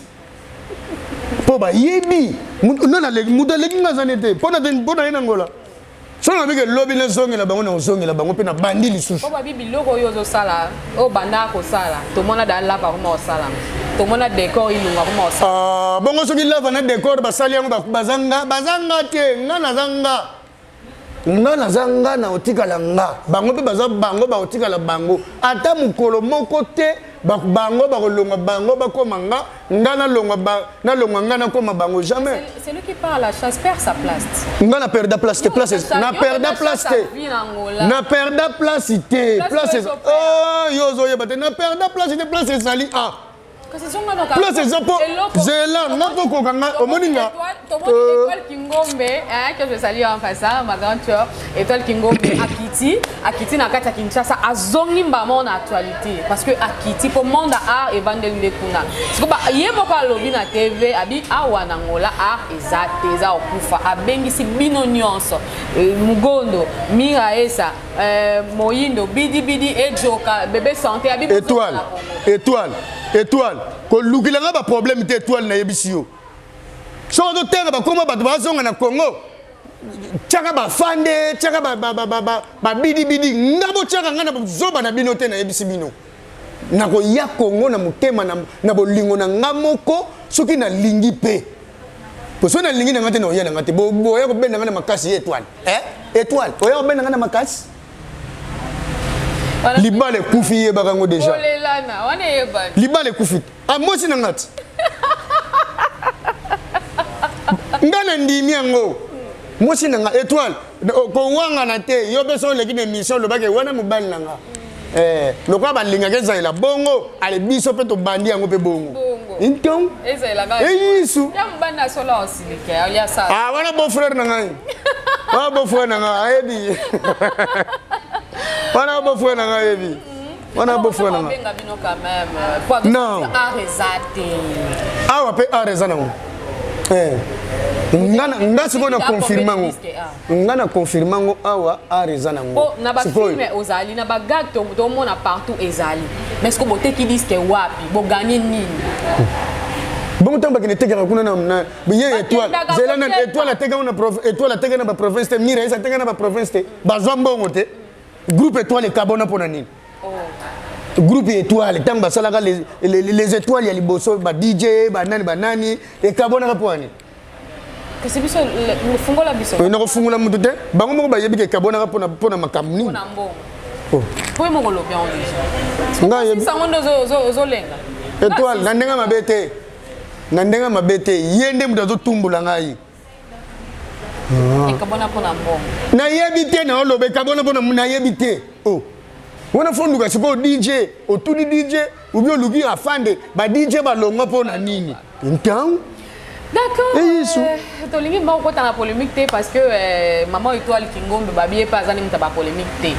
mpo bayebi nani aleki. Moto aleki nga aza ne te. Mpo na ye na Ngola, so nabike lobi nazongela bango, na kozongela bango mpe na bandi lisusu. Mpo babi biloko oyo ozosala, oyo banda kosala, tomona da lava koma kosalama, tomona décor ilunga koma kosala. Ah, bongo soki lava na décor basali yango, baza nga, baza nga te. Nga naza nga, nga naza nga, na otikala nga. Bango mpe baza bango, bakotikala bango ata mokolo moko te. Bango bakolongwa bango, bakóma nga, nga nalongwa, nalongwa nga, nakóma bango, jamais. Celui qui part à la chasse perd sa place. Nga na perda place te, place na perda place te, na perda place te, place oh, yo ozoyeba te, na perda place te, place ezali ah place eza mpo zela nga mpo koka nga omoni nga. Étoile Kingombe, hein, que je salue en passant, ma grande sœur. Étoile Kingombe akiti, akiti na kati ya Kinshasa, azongi mbama na actualité parce que akiti po monde art evandeli nde kuna. Siko ba ye moko alobi na TV, abi awa na Ngola art eza te, eza okufa. Abengisi bino nyonso. Mugondo, Mira Esa, Moyindo, Bidi Bidi, Ejoka, Bébé Santé, abi Étoile, Étoile, Étoile, kolukila nga baproblème te. Étoile, nayebisi yo, soki ozotanga bakoma bato bazonga na Congo, tiaka bafande, tiaka babidibidi. Nga botiaka nga na zoba na bino te. Nayebisi bino, nakoya Congo na motema na bolingo na nga moko. Soki nalingi mpe, po soki nalingi na nga te, na oya na nga te. Boya kobenda nga na makasi ye. Étoile, eh? Étoile, oya kobenda nga na makasi. Libala ekufi, yebaka yango déjà, libala ekufi. Ah, mwasi na nga ti nga na ndimi yango, mwasi na nga Étoile, kowangana te. Yo mpe so oleki na émission, olobaki wana mobali na nga. Lokola balingaka ezalela bongo, ale biso mpe tobandi yango mpe bongo nton eyisu. Ah, wana beau frère na ngai, wana beau frère na ngai ayebi, wana beau frère na ngai ayebi, wana beau frère na ngai. Non, awa mpe art eza nango. Nga sikoyo na confirme yango, nga na confirme yango, awa art eza nango. Na bafilm ozali na bagag, tomona partout ezali, mais ce que boteki disque wapi? Boganye nini? Bongo ntango bakende tekaka kuna na ye Étoile, zela na Étoile ateka na Étoile, ateka na baprovince te, Mira eza ateka na baprovince te, bazwa mbongo te. Groupe Étoile ekabona mpo na nini? Groupe Étoile, ntango basalaka les étoiles ya liboso, ba DJ banani banani, ekabonaka mpo na nini? Kasi biso fungola biso. Nakofungola motu te. Bango moko bayebi ke ekabonaka mpo na makambo nini. Po moko olobi yango déjà. Ngai sango nde ozolenga. Étoile, na ndenge mabe te, na ndenge mabe te. Ye nde moto azotumbola ngai. Ekabona mpona mbongo. Nayebi te, na oloba ekabona mpona, nayebi te. O wana fo nduka sikoyo DJ, otuni DJ obi oluki afande ba DJ balongwa mpo na nini ntango. D'accord. Euh, tolingi moko kota na polémique te parce que euh, maman étoile Kingombe babi ye pe aza ni muta ba polémique te.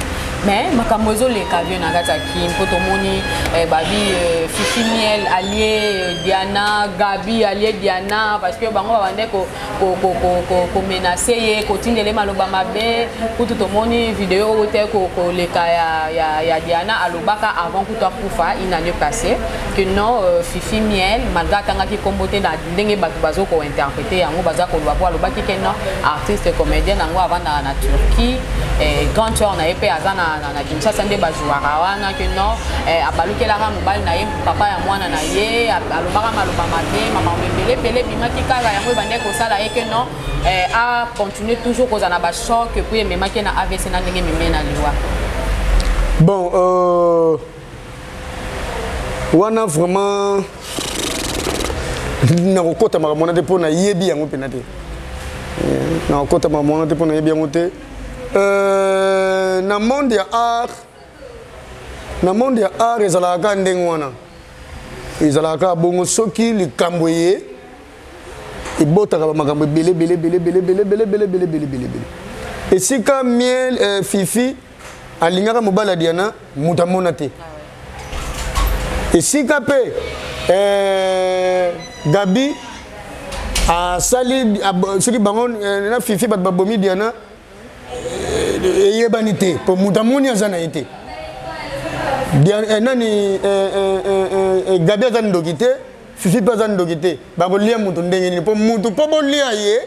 Mais makambo ezoleka vieux na kati ya Kin mpo tomoni eh, babi euh, Fifi Miel allié euh, Diana, Gabi allié Diana parce que bango babande ko ko ko ko ko, ko menacer ye kotindele maloba mabe kutu tomoni video oyo te koleka ya, ya, ya Diana alobaka avant kutu akufa une année passée que non euh, Fifi Miel malgré atangaki kombo te na ndenge bato bazo ko interpreter yango baza koloba po alobaki ke non artiste comédien yango avandaka na Turquie eh, grand sœur na ye mpe aza na, na, na Kinshasa nde bajouaka wana ke non eh, abalukelaka mobali na ye papa ya mwana na ye alobaka maloba mabe makambo ebele ebele ebimaki kaka yango ebandaki kosala ye ke non eh, a continuer toujours kozala na bachoc puis ememaki ye na AVC na ndenge ememi na liwa. Bon euh... wana vraiment nakokota makambo wana te mpo nayebi yango mpena te eh, nakokota makambo wana te mpo nayebi yango te euh, na monde ya art na monde ya art ezalaka kaka ndenge wana ezalaka kaka bongo soki likambo eye ebotaka bamakambo ebele ebele ebele ebele ebele ebele ebele ebele ebele ebele ebele esika miel euh, fifi alingaka mobali ya Diana moto amona te esika mpe eh, Gabi asali soki bango eh, na Fifi bato babomi Diana eh, eyebani te mpo moto amoni aza na ye te nani Gabi aza ndoki te Fifi mpe aza ndoki te bakolia moto ndenge nini mpo moto mpo bolia ye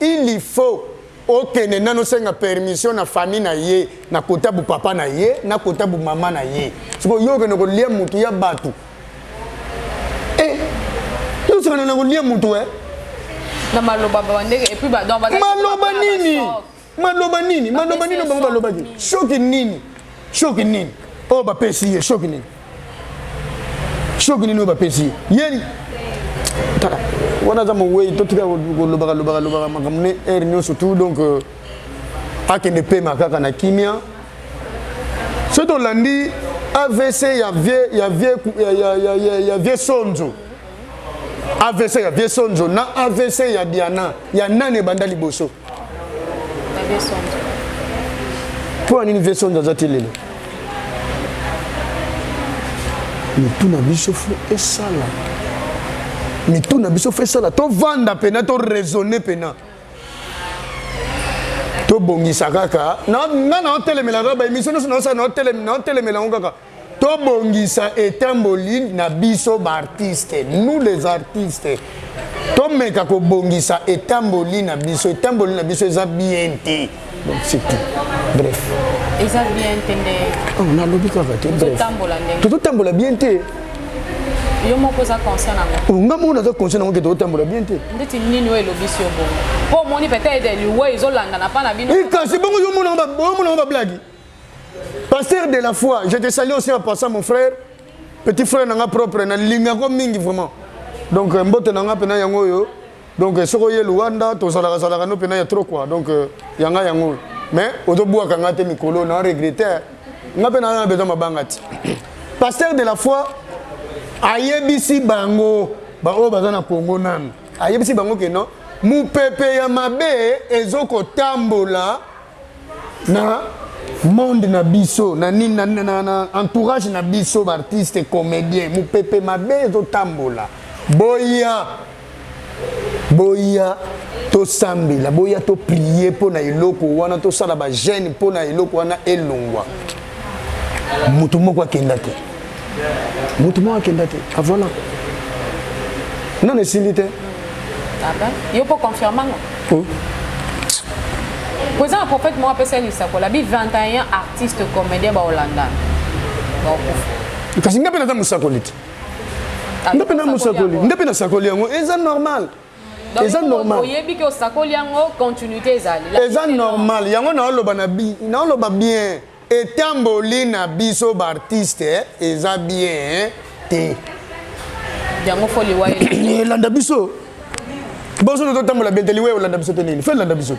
Il faut okende nanu osenga permission na famille na ye na kota bu papa na ye na kota bu mama na ye sikoyo yo okende kolia mutu ya batu eh yo osakana na kolia mutu eh na maloba ba ndenge et puis ba donc maloba nini maloba nini maloba nini bango balobaki soki nini soki nini oyo bapesi ye soki nini soki nini oyo bapesi ye ye tala wana aza mowei totika kolobaka lobaka lobaka makambo ne heure nyonso tout donc euh, akende pema kaka na kimia soki tolandi avc ya vie ya vie ya, ya, ya, ya, ya vie sonzo avc ya vie sonzo na avc ya diana ya nani ebanda liboso mpo ya nini vie sonzo aza te lelo mitu na biso fo esala mitu na biso fo esala tovanda mpena to raisonne mpena tobongisa kaka nga naotelemela kaka baémission nyonso naosala naotelemela yango kaka Tobongisa etamboli na biso ba artistes, nous les artistes tomeka kobongisa etamboli na biso, etamboli na biso eza bien te. Donc c'est tout. Bref. Eza bien te nde. Oh, nalobi kaka te. Bref. Tozotambola bien te. Yo moko oza conscient nango. Oh, nga moko naza conscient nango ke tozotambola bien te. Ndeti nini oyo elobisi yo bongo? Po omoni peut-être liwa ezolandana pa na bino. Kasi bongo yo omona yango ba blague. Pasteur de la foi, je te salue aussi en passant mon frère, petit frère nanga propre na lingako mingi vraiment. Donc euh, mbote nanga pena yango yo. Donc euh, soko ye Luanda tozalaka zalaka no pena ya trop quoi. Donc euh, yanga yango. Mais ozobwaka nga te mikolo na regretter. Nga pena na besoin mabanga ti. Pasteur de la foi ayebisi bango ba oyo baza na Congo nanu. Ayebisi bango ke non mupepe ya mabe ezokotambola na monde na biso na nini na, na, na entourage na biso baartiste comédien mopepe mabe ezotambola boya boya tosambela boya toprie mpo na eloko wana tosala bagene mpo na eloko wana elongwa moto moko akenda te moto moko akenda te avona ah, nano esili te ah yo mpo confirme yango oh. po eza na prophète moko apesa lisakola bi 21 artiste comédien baolanda baokufa kasi nga mpe naza mosakoli te ah, nga mpe na mosakoli nga mpe nasakoli yango eza normal eza normal oyebi ke osakoli yango continuité ezali eza normal yango naoloba na naoloba bien Etamboli na biso b'artiste eza bien te. Yango fo liwa elanda biso. Boso totambola bien te liwa elanda biso te nini? Fo elanda biso.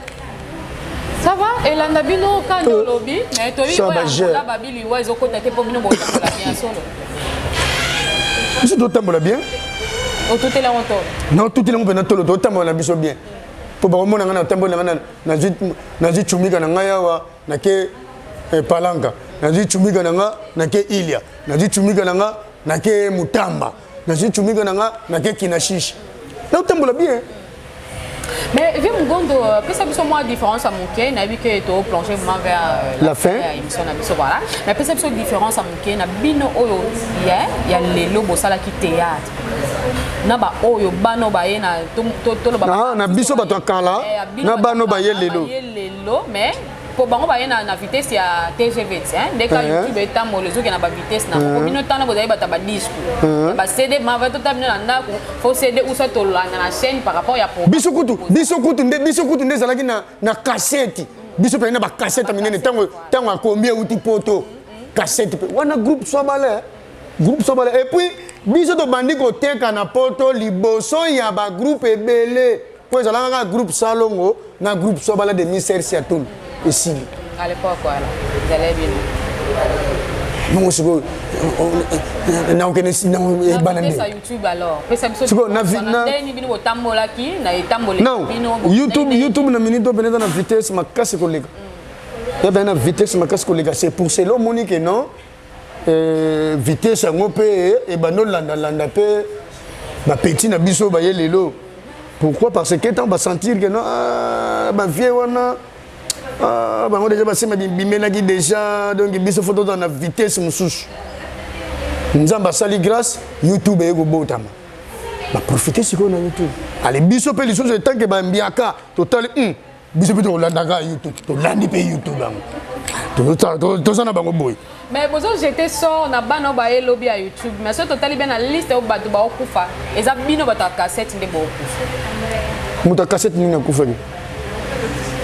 Ça va elanda bino kanda euh, olobi mais toyebi oyo Angola babi liwa ezokota te mpo bino botambola bien solo. Biso totambola bien. Otuteli yango tolo? Naotuteli yango mpena tolo, totambola na biso bien, mpo bakomona ngai natambola na ngai, nazwi cumika na ngai awa, nake eh, palanka, nazwi cumika na nga, nake ilia, nazwi cumika na nga, nake mutamba, nazwi cumika na nga, nake kinashishi, naotambola bien. Mais vieux Mugondo, pesa biso mwa différence ya moke, nayebi ke to plonger vraiment vers la fin ya émission na biso, voilà. Mais pesa biso différence ya moke na bino oyo ya lelo bosalaki théâtre na ba oyo bano baye na toloba ah, na biso bato ya kala na bano baye lelo. Lelo, mais po bango baye na vitesse ya TGV, hein, ndeka YouTube etambola, ezoke na ba vitesse na po bino tana bozali bato ya ba disque, ba CD, ma tota bino na ndako faut CD ou soit tolanda na chaîne par rapport ya programme. Biso kutu nde ezalaki na cassette. Biso mpe na bacassette minene, ntango akombi euti poto, cassette mpe wana, groupe Swabale, groupe Swabale. Et puis biso tobandi koteka na poto liboso ya bagroupe ebele, mpo ezalaka kaka groupe Salongo na groupe Swabala de Mister Siatulu, esili. À l'époque, voilà, ezalaki bino. Bongo sikoyo nakokende ebana nde YouTube alors, pesa biso ndeni bino botambolaki na etamboli. Non, YouTube, YouTube na minute oyo pene eza na vitesse makasi koleka, ya pene na vitesse makasi koleka. C'est pour cela omoni ke non, vitesse yango mpe ebandi olandalanda mpe bapeti na biso baye lelo. Pourquoi? Parce que ntango basentir ke non, ah, bavieux wana, ah, bango déjà basema bimelaki déjà, donc biso faut tozala na vitesse mosusu. Nzambe asali grâce, YouTube eye kobotama, baprofite sikoyo na YouTube. Ale, biso mpe lisusu etanke bambiaka totali, biso mpe tokolandaka YouTube, tolandi mpe YouTube yango, toza na bango boye. Mais bozojeter sort na bana oyo baye lobi ya YouTube, mais soki totali bien na liste oyo bato baokufa, eza bino bato ya cassette nde bokufa. Moto ya cassette nini akufaki?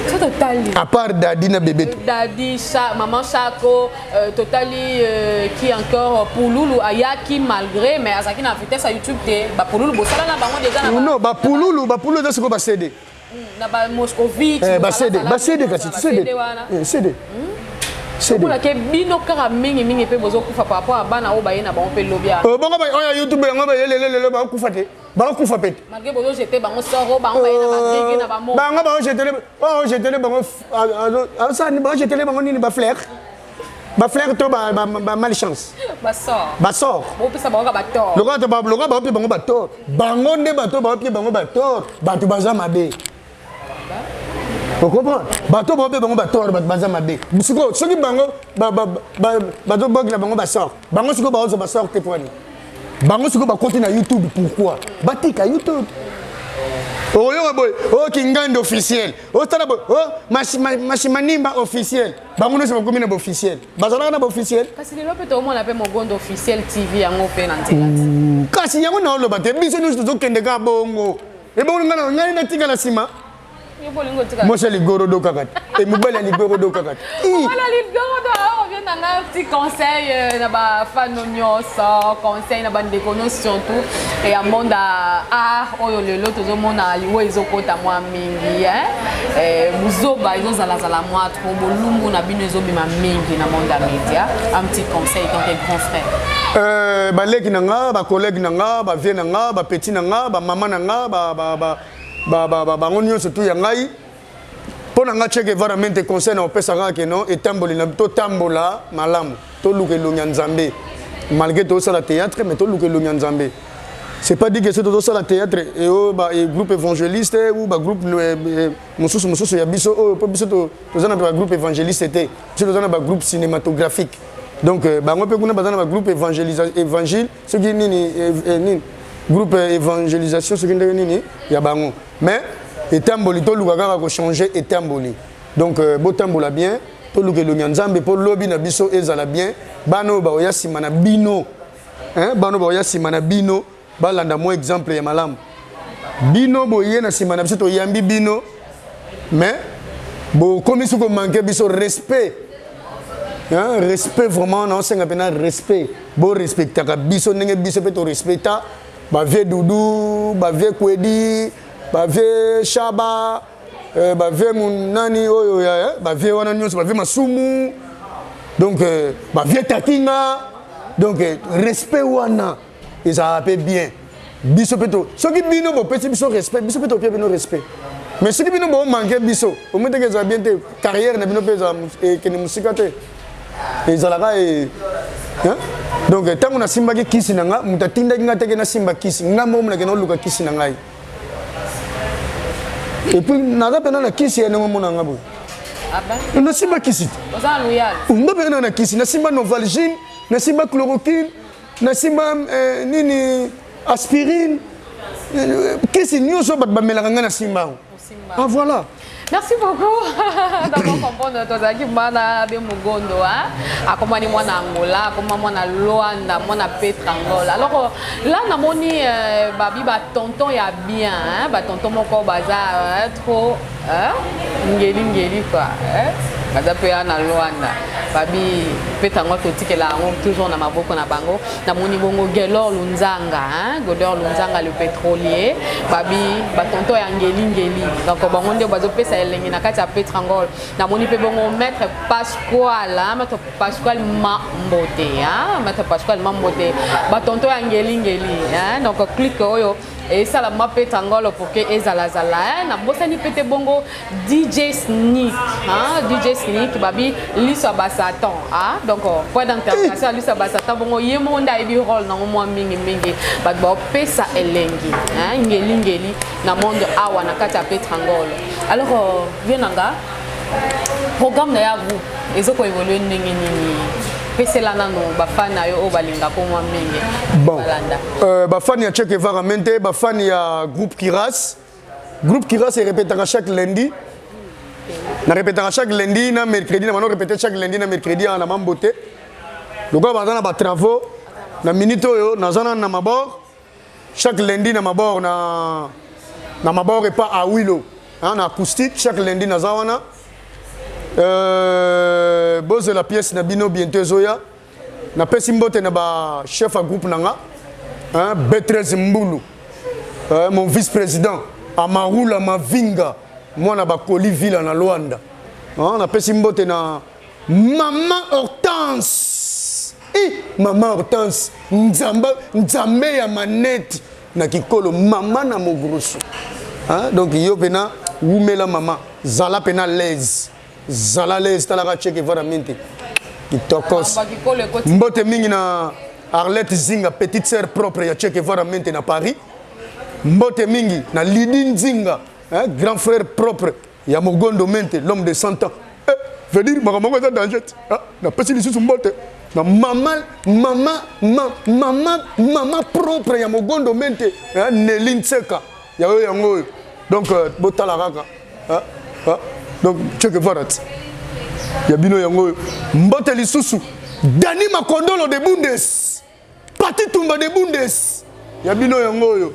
So totali À part Dadi na Bebe. Dadi, Maman Chako, totali qui encore? Pululu ayaki malgré, mais azalaki na vitesse ya YouTube te. Bapululu bosala na bango déjà na Non, bapululu, bapululu eza sikoyo bacd. Na ba Moscovitch. Bacd, bacd, kasi CD, CD. Omonake bino kaka mingimingi mpe bozokufa par rapport ya bana oyo baye na bango mpe lobi. Bongo oyo ya YouTube yango bayelele lelo, bakufa te, bakufa pe te. Malgré bozojeter bango sort, bango baye na bagrige na bamo. Bango baojetele bango, asani, baojetele bango nini? Bafleur, bafleur to bamalchance? Basort. Basort. Bopesa bango ka batort. Lokola baopie bango batort, bango nde bato baopie bango batort, bato baza mabe. Ocomprendre? Bato baopie bango batort, bato baza mabe. Sikoyo soki bango bazobokela bango basort, bango sikoyo baozwa basort te. Poani bango sikoyo bakoti na YouTube? Pourquoi batika YouTube? Oyoka boye, oyo Kingandi officiel, otala boye, Mashimanimba officiel, bango nyonso bakomi na baofficiel, bazalaka na baofficiel. Kasi lelo mpe toomona mpe Mogondo Officiel TV yango mpe na nzela. Kasi yango naoloba te, biso nyonso tozokende kaka bongo. Ebongo ngai ngai natikala nsima? Mwasi ya ligorodo kaka te, mobali ya ligorodo kaka te. Voilà, ligorodo revient na ngai petit conseil na bafano nyonso, conseil na bandeko nyonso, surtout ya monde ya art oyo lelo tozomona liwo ezokota mwa mingi, buzoba ezozalazala mwa trop, bolumbu na bino ezobima mingi na monde ya média. Un petit conseil tant que grand frère. Baleki na nga, bacollègue na nga, bavieux na nga, bapeti na nga, bamama na nga, bango nyonso tu ya ngai, mpo na nga Che Guevara mente, conseil na opesaka ke non, etamboli na totambola malamu, toluka elongi ya Nzambe. Malgré tozosala théâtre, mais toluka elongi ya Nzambe. C'est pas dit que soki tozosala théâtre eo ba groupe évangéliste ou bagroupe mosusu mosusu ya biso oyo, mpo biso toza na bagroupe évangéliste te, biso toza na bagroupe cinématographique. Donc bango mpe kuna baza na bagroupe évangile, soki nini nini, groupe évangélisation, soki ndenge nini ya bango. Mais etamboli, toluka kaka kochanger etamboli. Donc botambola bien, toluka elongi ya Nzambe mpo lobi na biso ezala bien. Bana oyo baoya nsima na bino, bana oyo baoya nsima na bino balanda mwa exemple ya malamu. Bino boye na nsima na biso, toyambi bino, mais bokomi soki komanquer biso respect, hein, respect vraiment naosenga mpena respect. Borespectaka biso ndenge biso mpe torespecta bavieux Dudu, bavieux Kwedi, bavieux Shaba, bavieux nani oyo, bavieux wana nyonso, bavieux Masumu, donc bavieux Takinga. Donc respect wana ezalaka mpe bien. Biso pe to soki bino bopesi biso respect, biso pe topia bino respect. Mais soki bino bo manquer biso, omoni te que ezala bien te, carrière na bino pe ezala ekende mosika te. Ezalaka e hein? Donc ntango nasimbaki kisi na nga, moto atindaki nga te ke nasimba kisi, nga moko nakende koluka kisi na ngai. Et puis naza pena na kisi ya ndenge omona nga boye. Ah ben? Nasimba kisi te. Oza loyal. Nga pena na kisi, nasimba Novalgine, nasimba chloroquine, nasimba eh, nini aspirine eh, kisi nyonso bato bamelaka ngai nasimba yango. Ah voilà. Merci beaucoup d'avoir comprendre tozalaki mwana be mogondo hein akomani mwana Angola akoma mwana Luanda mwana Petra Angola alors là namoni euh, babi ba tonton ya bien hein ba tonton moko baza euh, trop hein ngeli ngeli quoi hein baza mpe na Luanda babi Petra Angola totikela yango toujours na maboko na bango Namoni bongo Gelor Lunzanga, hein, Gelor Lunzanga le pétrolier, babi ba tonton ya ngeli ngeli. Donc bango nde bazo pesa elengi na kati ya Petrangol. Namoni pe bongo maître Pasquale, hein, maître Pasquale Mambote, hein, maître Pasquale Mambote, ba tonton ya ngeli ngeli, hein. Donc clique oyo esalama Petrangol pour que ezala zala, hein. Nabosani pe te bongo DJ Sneak, hein, DJ Sneak, babi liso ba Satan, hein, donc euh, point d'interrogation liso ba Satan bongo ye moko nde ayebi rôle nango mwa mingi mingi bato baopesa elengi, hein, ngeli ngeli na monde awa na kati ya Petrangol. Alors euh, vieux nanga programme na ya groupe ezo ko évoluer ndenge nini? pesela nano bafani na yo oyo balingaka mwa mingi bon euh, bafani ya Che Guevara mente bafani ya groupe Kiras Groupe Kira se répétera chaque lundi. Na répétera chaque lundi na mercredi na bano répéter chaque lundi na mercredi na mambote. Lokola baza na ba travaux na minute oyo naza na na mabord chaque lundi na mabord na na mabord et pas à Willow hein, na acoustique chaque lundi naza wana euh, bozela pièce na bino bientôt ezoya Napesi mbote na ba chef ya groupe na nga hein, B13 Mbulu hein, mon vice-président Amarula Mavinga mwana bakoli villa na Luanda hein, napesi mbote na mama Hortense I, mama Hortense nzamba nzambe ya maneti na kikolo mama na mogroso hein, donc yo pena wumela mama zala pena l'aise Zala l'aise talaka Che Guevara minti. Kitokos. Mbote mingi na Arlette Zinga petite sœur propre ya Che Guevara minti na Paris. Mbote mingi na Lydie Nzinga hein, grand frère propre ya Mogondo Mente l'homme de 100 ans. Eh, veut dire makambo yango eza danger. Ah, napesi lisusu mbote na mama mama ma, mama mama propre ya Mogondo Mente hein, Nelly Nseka ya oyo yango oyo. Donc euh, botala kaka ah, ah. Donc Che Guevara ti ya bino yango oyo mbote lisusu Dani Makondolo de Bundes Pati Tumba de Bundes ya bino yango oyo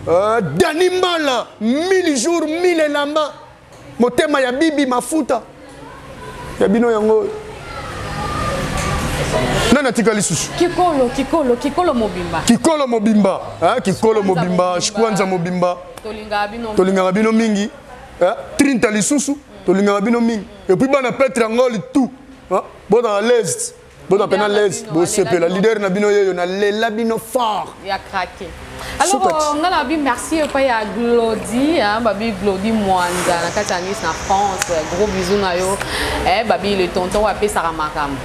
uh, Dani Mbala 1000 jours 1000 elamba motema ya bibi mafuta ya bino yango oyo nani atika lisusu kikolo kikolo kikolo mobimba kikolo mobimba hein, kikolo mobimba shikwanza mobimba tolingaka bino mingi eh, trinta lisusu tolingaka bino mingi epuis bana petre angoli tout eh, bozala l'aise bozala mpena l'aise bosepela leader na bino yeyo nalela bino fort ya craquer alors euh, nga na bi merci epai ya glodi hein, babi glodi mwanza na kati ya nice na france gros bisou na yo eh, babi le tonton oyo apesaka makambo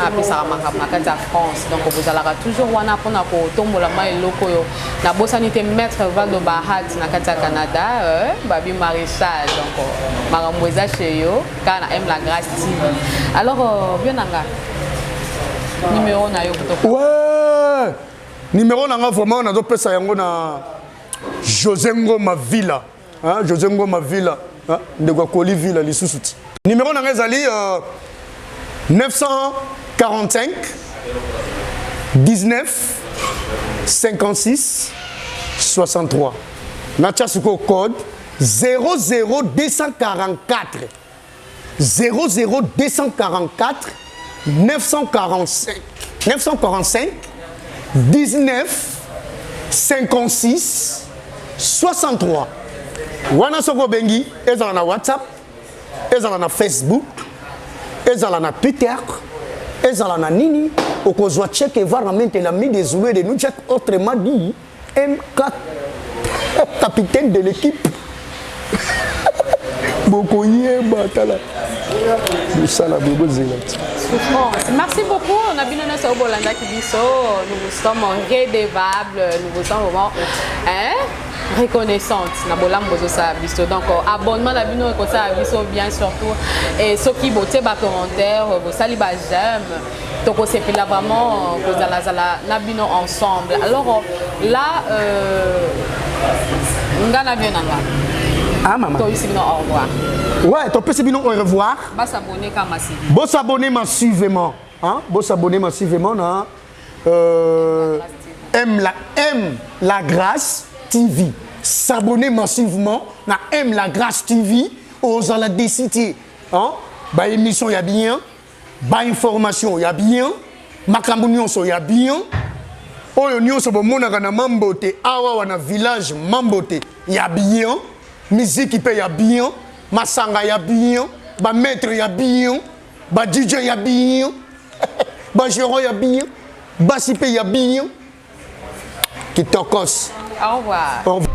apesaka makambo na kati ya france donc bozalaka toujours wana mpona kotombola ma eloko oyo Nabosani te maître Valdo Bahat na kati ya Canada, euh, Babi Maréchal. Donc euh, makambo eza chez yo kaka na M la Grâce TV. Alors euh, vieux nanga numéro na yo kutoka. Ouais! Numéro na nga vraiment nazopesa yango na José Ngoma Villa. Hein, José Ngoma Villa, hein, ndeko akoli Villa lisusu ti. Numéro na nga ezali euh, 945 19 56 63. Natia sikoyo code 00244 00244 945 945 19 56 63 wana soki obengi ezala na whatsapp ezala na facebook ezala na twitter ezala na nini okozwa Che Guevara mente l'ami des Zoulous et de nous Jack autrement dit. MK capitaine de l'équipe bokoyeba tala mosala boye bozela ti. Souffrance. Merci beaucoup. On a bien nyonso oyo bolandaki biso. Nous vous sommes redevables. Nous vous sommes vraiment hein, reconnaissante na bolamu bozosala biso. Donc abonnement na bino ekosala biso bien surtout. Et soki botie ba commentaire, bosali ba j'aime, tokosepela vraiment kozalazala na bino ensemble. Alors là, nga na bino na nga. Ah mama. Toyisi bino au revoir. Ouais, topesi bino au revoir. Basabonner kaka massivement. Bosabonner massivement, hein? Bosabonner massivement na M la Grâce TV. S'abonner massivement na M la Grâce TV ozala décité, hein? Ba émission ya bien, ba information ya bien, makambo nyonso ya bien. Oyo nyonso bomonaka na Mambote awa na village Mambote ya bien, musique mpe ya bien, masanga ya bien, ba maître ya bien, ba DJ ya bien, ba gérant ya bien, basi mpe ya bien. Kitokos. Au revoir. Au revoir.